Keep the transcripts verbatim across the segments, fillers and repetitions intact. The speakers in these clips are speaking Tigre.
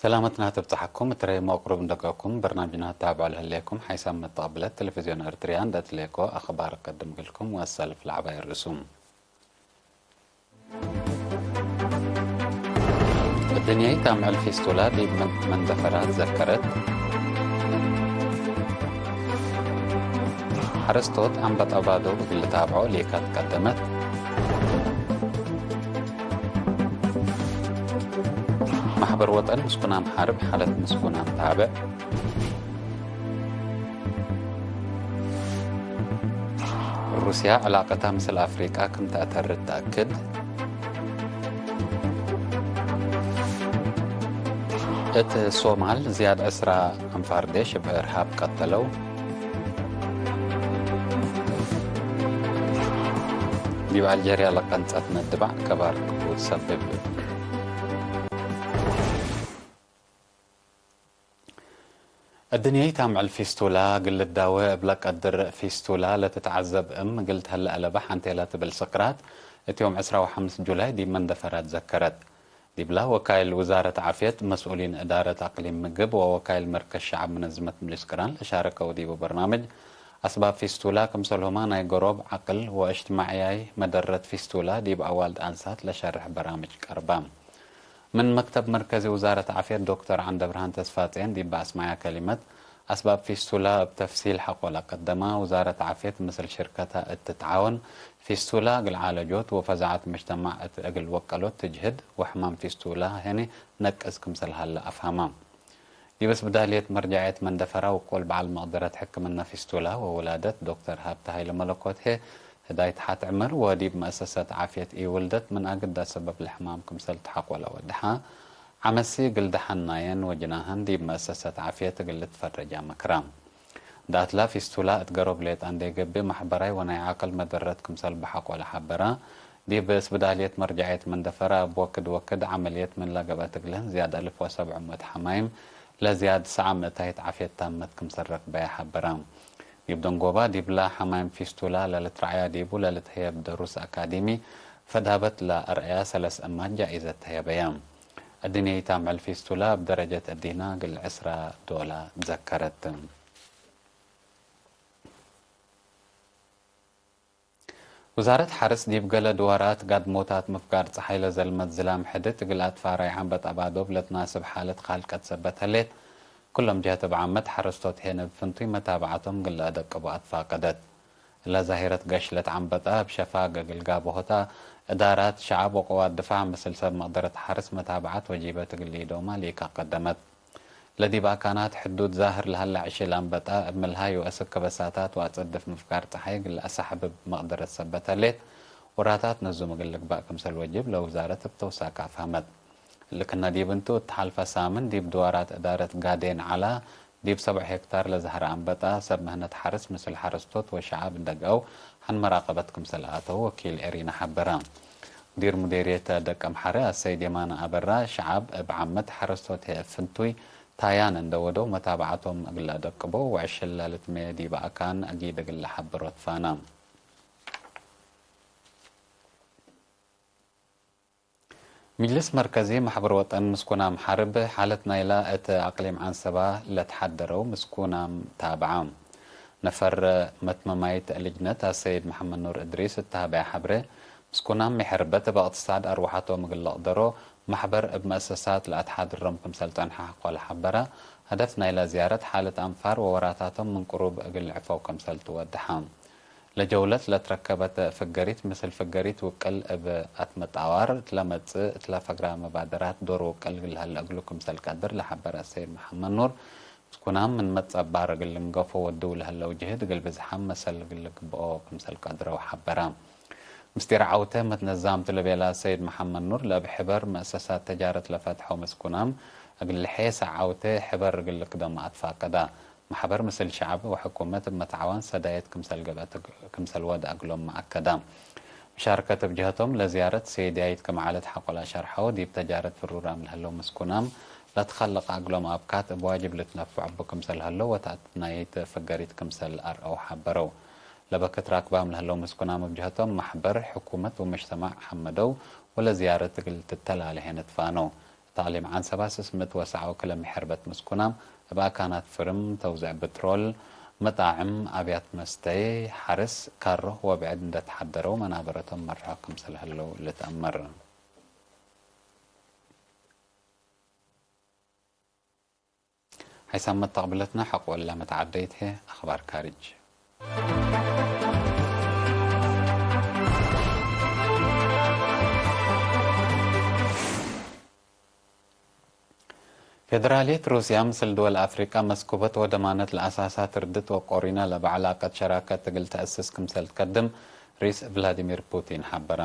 ሰላመትና ትብጸሐኩም፣ እትረይሞ አቅሩብ እንደገኩም፣ በርናምጅና ትታብዖ ለህሌኩም፣ ሓይሳም መተቀብለት ቴሌቪዝዮን ኤርትርያ እንደ እትሌኮ አኽባር እቀድም እግልኩም ወአሰልፍ ለዐባይ ርእሱም። እድንያይት አምዕል ፊስቱላ ዲብ መን-፣ መንደፈራ ትዘከረት። ሐረስቶት አንበጣ ባዶብ እግል ልታብዖ ሊካት ቀደመት። ማሕበር ወጠን ምስኩናም ሐርብ ሓለት ምስኩናም ታብዕ። ሩስያ ዕላቀታ ምስል አፍሪቃ ክም ተአተርድ ተአክድ። እት ሶማል ዝያድ ዕስራ አንፋር ዴሽ እብ እርሃብ ቀተለው። ዲብ አልጀርያ ለቀንጸት መድባዕ ከባር ክቡድ ሰብብ። እድንያይት አምዕል ፊስቱላ እግል ልዳወ እብ ለቀድር ፊስቱላ ለትትዓዘብ እም እግል ተህለ አለበ ሐንቴ ለትብል ስቅራት እት ዮም ዕስራ ወሐምስ ጁላይ ዲብ መንደፈራ ትዘከረት። ዲብላ ወካይል ውዛረት ዓፍየት፣ መስኡሊን እዳረት አቅሊም ምግብ ወወካይል መርከዝ ሸዐብ መነዝመት ምጅልስ ቅራን ለሻረከው ዲቡ በርናምጅ፣ አስባብ ፊስቱላ ክምሰልሁመ ናይ ገሮብ ዐቅል ወእጅትማዕያይ መደረት ፊስቱላ ዲብ አዋልድ አንሳት ለሸርሕ በራምጅ ቀርበ። ምን መክተብ መርከዚ ውዛረት ዓፍየት ዶክተር ዐንደብርሃን ተስፋጽዮን ዲብ አስማያ ከሊመት፣ አስባብ ፊስቱላ እብ ተፍሲል ሐቆ ለቀደመ፣ ውዛረት ዓፍየት ምስል ሽርከተ እት ትትዓወን፣ ፊስቱላ እግል ዓለጆት ወፈዛዐት መጅተማዕ እት እግል ወቀሎት ትጅህድ ወሕማም ፊስቱላ ህኒ ነቅስ ክምሰል ሀለ አፍሀመ። ዲብ እስብዳልየት መርጃዕየት መንደፈራ ውቁል በዐል መቅደረት ሕክምነ ፊስቱላ ወውላደት ዶክተር ሀብተ ሀይለ መለኮት ህዬ፣ ህዳይት ሐት ዕምር ወዲብ መአሰሰት ዓፍየት ኢውልደት ምን አግዳ ሰበብ ለሕማም ክምሰል ተሐቆለ ወደሐ። ዐመሲ እግል ደሐን ናየን ወጅናሀን ዲብ መአሰሰት ዓፍየት እግል ልትፈረጃ መክራ። ዳትላ ፊስቱላ እት ገሮብ ሌጠ እንዴ ገብእ፣ ማሕበራይ ወናይ ዐቅል መደረት ክምሰል በሐቆለ ሐበረ። ዲብ እስብዳልየት መርጃዕየት መንደፈራ እብ ወክድ ወክድ ዐመልየት ምን ለገብአት እግልህን ዝያድ አልፍ ወሰብዕ ምእት ሐማይም ለዝያድ ሰዓ ምእታይት ዓፍየት ታመት ክምሰል ረክበየ ሐበረ። ዲብ ደንጎባ ዲብላ ሐማይም ፊስቱላ ለልትረዐያ ዲቡ ለልትሀየብ ደሩስ አካዲሚ ፈድሀበት ለአርአያ ሰለስ እማት ጃኢዘት ተህየበየ። እድንያይት አምዕል ፊስቱላ እብ ደረጀት እዲና እግል ዕስራ ዶላ ትዘከረት። ውዛረት ሐርስ ዲብ ገሌ ድዋራት ጋድሞታት ምፍጋር ጸሓይ ለዘልመት ዝላም ሕድት እግል አትፋራይ ዐንበጣ ባዶብ ለትናስብ ሓለት ካልቀት ሰበት ህሌት፣ ኩሎም ጀህት እብ ዓመት ሐረስቶት ሄን እብ ፍንቱይ መታብዐቶም እግል ለአደቅቦ አትፋቀደት። እለ ዛሂረት ገሽለት ዐንበጣ እብ ሸፋግ እግል ጋብሆታ፣ እዳራት ሸዐብ ወቅዋት ድፋዕ ምስል ሰብ መቅደረት ሐርስ መታብዐት ወጂበት እግል ኢዶማ ሊካ ቀደመት። ለዲብ አካናት ሕዱድ ዛህር ለሀለ ዕሽል አንበጣ፣ እብ ምልሃዩ አስክ ከበሳታት ወአጸድፍ ምፍጋር ጸሓይ እግል ለአሳሕብብ መቅደረት ሰበት ህሌት፣ ወራታት ነዙም እግል ልግባእ ክምሰል ወጅብ ለውዛረት እብ ተውሳክ አፍሀመት። እሊ ክነ ዲብ እንቱ፣ እት ሐልፈ ሳምን ዲብ ድዋራት እዳረት ጋዴን ዐላ፣ ዲብ ሰብዕ ሄክታር ለዛህረ አንበጣ፣ ሰብ ምህነት ሐርስ ምስል ሐረስቶት ወሸዐብ እንደግአው ሐን መራቀበት ክምሰል አተው ወኪል ኤሪና ሐበረ። ሙዲር ሙዴርየት ደቀምሐረ አሰይድ የማነ አበራ፣ ሸዐብ እብ ዓመት ሐረስቶት ህይ እብ ፍንቱይ ታያን እንደ ወደው መታብዐቶም እግል ለአደቅቦ ወዕሽል ለልትሜ ዲበ አካን አጊድ እግል ለሐብሮ ትፋነ። ምጅልስ መርከዚ ማሕበር ወጠን ምስኩናም ሐርብ፣ ሓለት ናይላ እት አቅሊም ዐንሰባ ለትሓደረው ምስኩናም ታብዐ። ነፈር መትመማይት ልጅነት አሰይድ መሐመድ ኑር እድሪስ እት ተሀበየ ሐብሬ፣ ምስኩናም ሚ ሐርበት እብ እቅትሳድ አርወሐቶም እግል ለቅደሮ፣ ማሕበር እብ መአሰሳት ለአትሓድሮም ክምሰል ጸንሐ ሐቆለ ሐበረ። ሀደፍ ናይላ ዝያረት ሓለት አንፋር ወወራታቶም ምን ቅሩብ እግል ልዕፈው ክምሰል ትወደሐ። ለጀውለት ለትረከበት ፍገሪት፣ ምስል ፍገሪት ውቅል እብ አትመጣዋር እት ለመጽእ እትለ ፈግራ መባደራት ዶር ውቅል እግል ለሀለ እግሉ ክምሰል ቀድር ለሐበረ ሰይድ መሐመድ ኑር፣ ምስኩናም ምን መትጸባር እግል ልንገፎ ወድው ለሀለው ጅህድ እግል ብዝሓም መሰል እግል ልግብኦ ክምሰል ቀድረው ሐበረ። ምስጢር ዐውተ መትነዛምቱ ለቤላ ሰይድ መሐመድ ኑር፣ ለእብ ሕበር መእሰሳት ተጃረት ለፈትሐው ምስኩናም እግል ልሔሰ ዐውተ ሕበር እግል ልክደም አትፋቀዳ። መሕበር ምስል ሸዐብ ወሕኩመት እብ መትዓዋን ሰዳየት ክምሰል ገብአት ክምሰል ወደ እግሎም መአከዳ። መሻርከት እብ ጀህቶም፣ ለዝያረት ሰይድያይት ክም ዐለት ሐቆለ ሸርሐው፣ ዲብ ተጃረት ፍሩራም ለህለው ምስኩናም ለትከለቀ እግሎም አብካት እብ ዋጅብ ልትነፈዕ እቡ ክምሰል ህለው ወተአትናይት ፍገሪት ክምሰል አርአው ሐበረው። ለበክት ራክባም ለህለው ምስኩናም እብ ጀህቶም፣ መሕበር፣ ሕኩመት ወመጅተማዕ ሐመደው ወለዝያረት እግል ትተላልሄ ንትፋነው። ተቅሊም ዐንሰባ ስስምት ወሰዐው ክለ ምሕርበት ምስኩናም እብ አካናት ፍርም፣ ተውዝዕ ብትሮል፣ መጣዕም፣ አብያት መስተይ፣ ሐርስ፣ ካሮ ወብዕድ እንዴ ተሐደረው መናበረቶም መርሖ ክምሰል ህለው ልትአመር። ሐይሳም መተቅብለትነ ሐቆ እለ መትዓደይት ህዬ፣ አኽባር ካርጅ። ፌደራልየት ሩስያ ምስል ድወል አፍሪቃ መስኩበት ወደማነት ለአሳሳት ርድት ወቆሪነ ለበ ዐላቀት ሸራከት እግል ተአስስ ክምሰል ትቀድም ርኢስ ቭላዲሚር ፑቲን ሐበረ።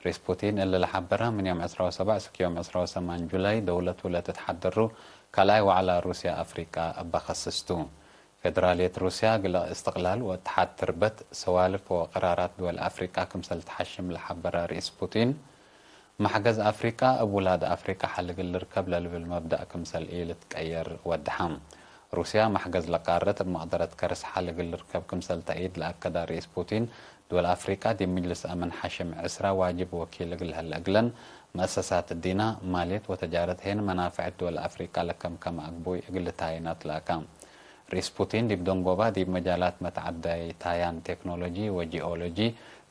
ርኢስ ፑቲን እሊ ለሐበረ፣ ምን ዮም ዕስራ ወሰብዕ እስክ ዮም ዕስራ ወሰማን ጁላይ ደውለቱ ለትትሐደሩ ካልኣይ ወዕላ ሩስያ-አፍሪቃ እበ ከስስ ቱ። ፌደራልየት ሩስያ እግለ እስትቅላል ወእትሓድ ትርበት፣ ሰዋልፍ ወቅራራት ድወል አፍሪቃ ክምሰል ተሐሽም ለሐበረ ርኢስ ፑቲን፣ መሕገዝ አፍሪቃ እብ ውላድ አፍሪቃ ሐል እግል ልርከብ ለልብል መብደእ ክምሰል ኢልትቀየር ወደሐ። ሩስያ መሕገዝ ለቃረት እብ መቅደረት ከርስ ሐል እግል ልርከብ ክምሰል ተእይድ ለአከደ ርኢስ ፑቲን፣ ድወል አፍሪቃ ዲብ ምጅልስ አምን ሐሽም ዕስራ ዋጅብ ወኪል እግል ለህለ እግለን፣ መአሰሳት እዲና፣ ማልየት ወተጃረት ሄን መናፍዐት ድወል አፍሪቃ ለከምከመ አግቡይ እግል ልታይን አትላካ። ርኢስ ፑቲን ዲብ ደንጎባ ዲብ መጃላት መትዓዳይ ታያን ቴክኖሎጂ ወጂኦሎጂ፣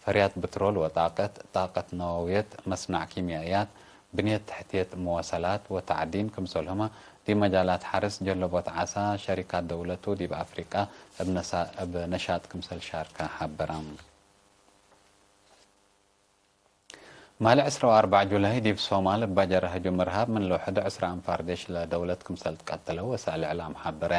ፈርያት ብትሮል ወጣቀት፣ ጣቀት ነወውየት፣ መስናዕ ኪምያእያት፣ ብንየት ተሕትየት መወሰላት ወተዕዲን ክምሰልሁመ ዲብ መጃላት ሐርስ፣ ጀለቦት ዓሳ፣ ሸሪካት ደውለቱ ዲብ አፍሪቃ እብ ነሳ-፣ እብ ነሻጥ ክምሰል ሻርከ ሐበረ። ማሌ ዕስራ ወአርበዕ ጁላይ ዲብ ሶማል እባ ጀረ ህጁም እርሃብ ምን ለውሕዱ ዕስራ አንፋር ዴሽ ለደውለት ክምሰል ትቀተለው ወሳእል እዕላም ሐበረ።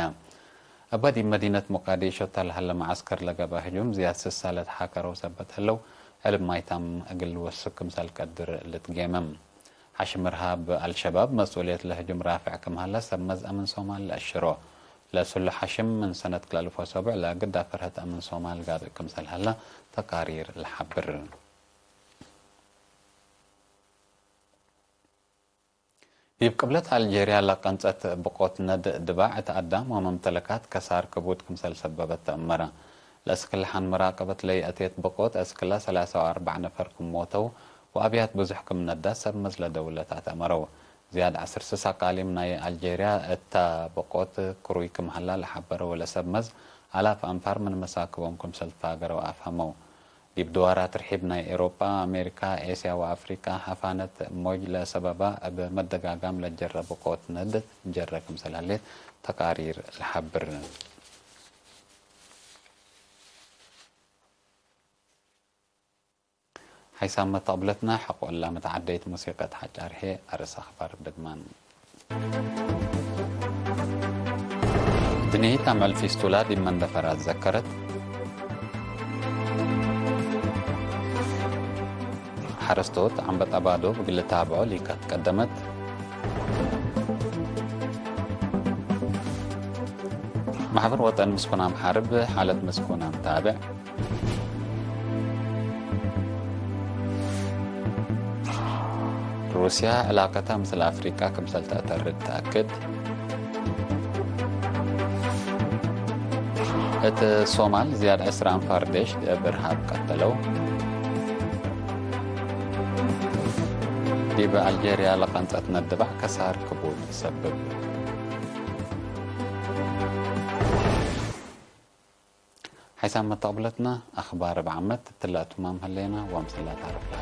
እባ ዲብ መዲነት ሞቃዲሾ ተ ለሀለ መዓስከር ለገብአ ህጁም ዝያድ ስሳ ለትሓከረው ሰበት ህለው፣ ዕልብ ማይታም እግል ልወስክ ክምሰል ቀድር ልትጌመም። ሐሽም እርሃብ አልሸባብ መስኡልየት ለህጁም ራፍዕ ክም ሀለ ሰብ መዝ አምን ሶማል ለአሽሮ። ለእስሉ ሐሽም ምን ሰነት ክልኤ አልፍ ወሰቡዕ ለግዳ ፈርሀት አምን ሶማል ጋብእ ክምሰል ሀለ ተቃሪር ለሐብር። ዲብ ቅብለት አልጄርያ ለቀንጸት ብቆት ነድ ድባዕ እት አዳም ወመምተለካት ከሳር ክቡድ ክምሰል ሰበበት ተአመረ። ለእስክ ለሐን መራቀበት ለይአቴት ብቆት እስክላ ሰላሳ ወአርበዕ ነፈር ክም ሞተው ወአብያት ብዙሕ ክም ነዳ ሰብ መዝለ ደውለት አትአመረው። ዝያድ ዐስር ስስ አቃሊም ናይ አልጄርያ እተ ብቆት ክሩይ ክም ሀላ ለሐበረው ለሰብ መዝ አላፍ አንፋር ምን መሳክቦም ክምሰል ትፋገረው አፍሀመው። ዲብ ድዋራት ርሒብ ናይ ኤሮጳ፣ አሜሪካ፣ ኤስያ ወአፍሪቃ ሐፋነት ሞጅ ለሰበባ እብ መደጋጋም ለጀረ ብቆት ነድ ጀረ ክምሰል ሀሌት ተቃሪር ለሐብር። ሐይሳም መተቅብለትነ ሐቆ እላ መትዓደይት ሙሲቀት ሐጫር ህዬ አርስ አኽባር ደግማን። ድንየት አምዕል ፊስቱላ ዲብ መንደፈራት ዘከረት። ሐረስቶት ዐንበጣ ባዶብ እግል ልታብዖ ሊካት ቀደመት። ማሕበር ወጠን ምስኩናም ሐርብ፣ ሓለት ምስኩናም ታብዕ። ሩስያ ዕላቀተ ምስል አፍሪቃ ክምሰል ተአተርድ ተአክድ። እት ሶማል ዝያድ ዕስራ አንፋር ዴሽ እብ እርሃብ ቀተለው። ዲብ አልጄርያ ለቀንጸት ነድባዕ ከሳር ክቡድ ሰብብ። ሐይሳም መተቅብለትነ አኽባር እብ ዓመት እትለ እቱማም ህሌነ ወምስላ ታርፍላ።